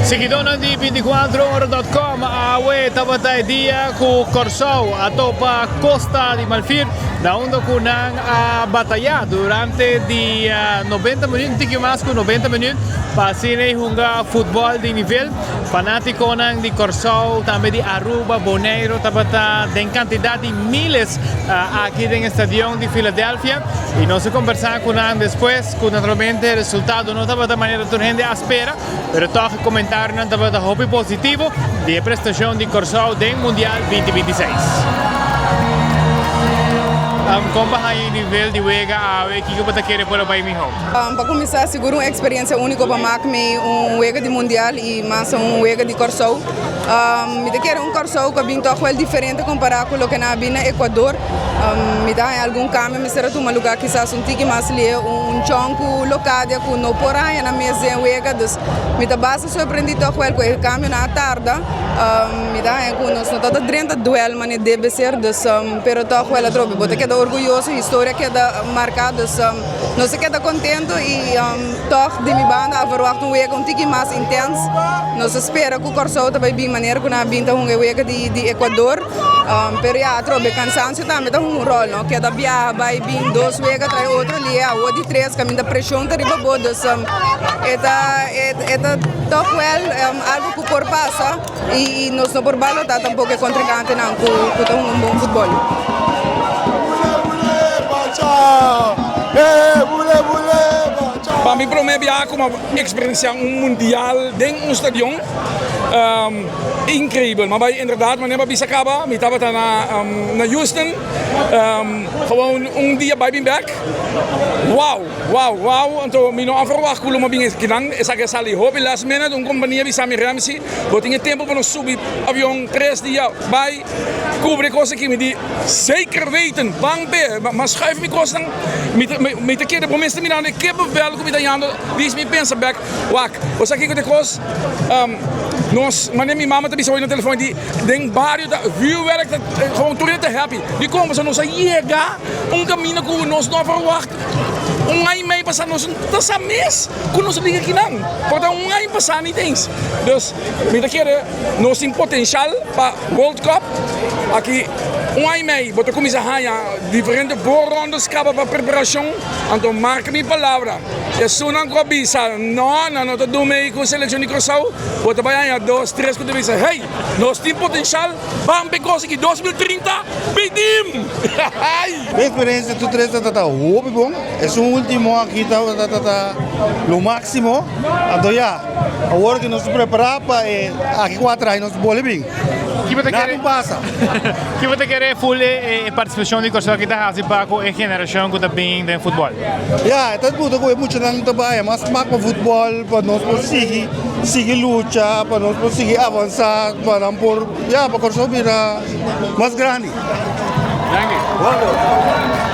Siguidónan di 24ora.com, awe tabata e dia ku Kòrsou a topa Kosta di Malfir, na unda ku nan a batayá durante di 90 minüt, un tiki mas ku 90 minüt, pa asina e hunga futbòl di nivel. Fanátikonan di Kòrsou, tambe di Aruba, Boneiru tabata den kantidat di miles aki den e stadion di Philadelphia i nos a kombersá ku nan despues ku naturalmente e resultado no tabata manera tur hende a spera. Pero tòg e komentarionan tabata hopi positivo di e prestashon di Kòrsou den Mundial 2026. Kon bo haña e nivel di wega awe? Kiko bo ta kere por a bai mihó? Pa kuminsá, sigur un eksperensia úniko pa mak mi un wega di Mundial i mas un wega di Kòrsou. Mi ta kere un Kòrsou ku a bin tòg wèl diferente kompará ku loke nan a bin na Ekuador. Mi ta haña algun kambio mester a tuma lugá kisas un tiki mas lie, un chòn ku Locadia ku no por a haña nan mes den wega, dus mi ta basta sorprendí tòg wèl ku e kambionan a tarda. Mi ta haña ku nos no ta ta drenta duèl manera debe ser, dus pero tòg wèl atrobe bo ta keda orguyoso, historia keda marká, dus nos ta keda kontentu i tòg di mi banda a verwagt un wega un tiki mas intens. Nos ta spera ku Kòrsou ta bai bin manera ku nan a bin ta hunga e wega di Ecuador. Pero ya atrobe cansancio tambe ta hunga un rol no, keda biaha bai bin dos wega trae otro lia awo di tres caminda presion ta riba bo dus e ta e ta toch wel algo cu por pasa y nos no por balota tampoco e contrincantenan cu cu ta hunga un bon futbol. Pa mi prome biaha cu mi a experiencia un mundial den un stadion. Increibel, ma bai inderdaad manera bo a bisa caba mi tabata na na Houston gewoon un dia bai bin bek wow wow wow anto mi no a verwacht cu lo mi a bin ekinan esaki a sali hopi last minute un compania bisa mi Ramsey bo tin e tempo pa nos subi avion tres dia bai cubri e cos aki mi di zeker weten ban pe ma schuif mi cosnan mi ta kere bo mes ta mirando e kippenvel cu mi ta yando dis mi pensa bek wak bo sa kico ta e cos. Nos, manera mi mama ta bisa hoy na telefon di den bario ta vuurwerk ta gewoon tur hende ta happy. Dikon? Pasobra nos a yega un kaminda ku nos no a verwacht. Un aña i mei pasá nos no ta sa mes ku nos a bini akinan. Por ta un aña pasá nit eens. Dus mi ta kere nos tin potenshal pa World Cup. Aki un aña i mei bo ta kuminsá haña diferente voorrondes kaba pa preparashon. Anto marka mi palabra. Esunnan ku a bisa, No, nan no ta duna ei ku selekshon di Kòrsou, bo ta bai haña dos, tres ku ta bisa, Hey, nos tin potenshal, ban p'e kos aki 2030, bidim! Mi eksperensia tur tres ta ta hopi bon, esun ultimo aki tabata ta ta lo maksimo, anto ya, awor ku nos ta prepará pa e aki kuater aña nos bole bin. Nada no pasa. Ki bo ta kere ful e partisipashon di Kòrsou aki ta hasi pa ku e generashon ku ta bin den futbòl? Ya, e ta gusta ku e muchanan ta bai mas smak pa futbòl, pa nos por sigui sigui lucha, pa nos por sigui avansá, pa nan por, ya, pa Kòrsou bira mas grandi. Danki. Welcome.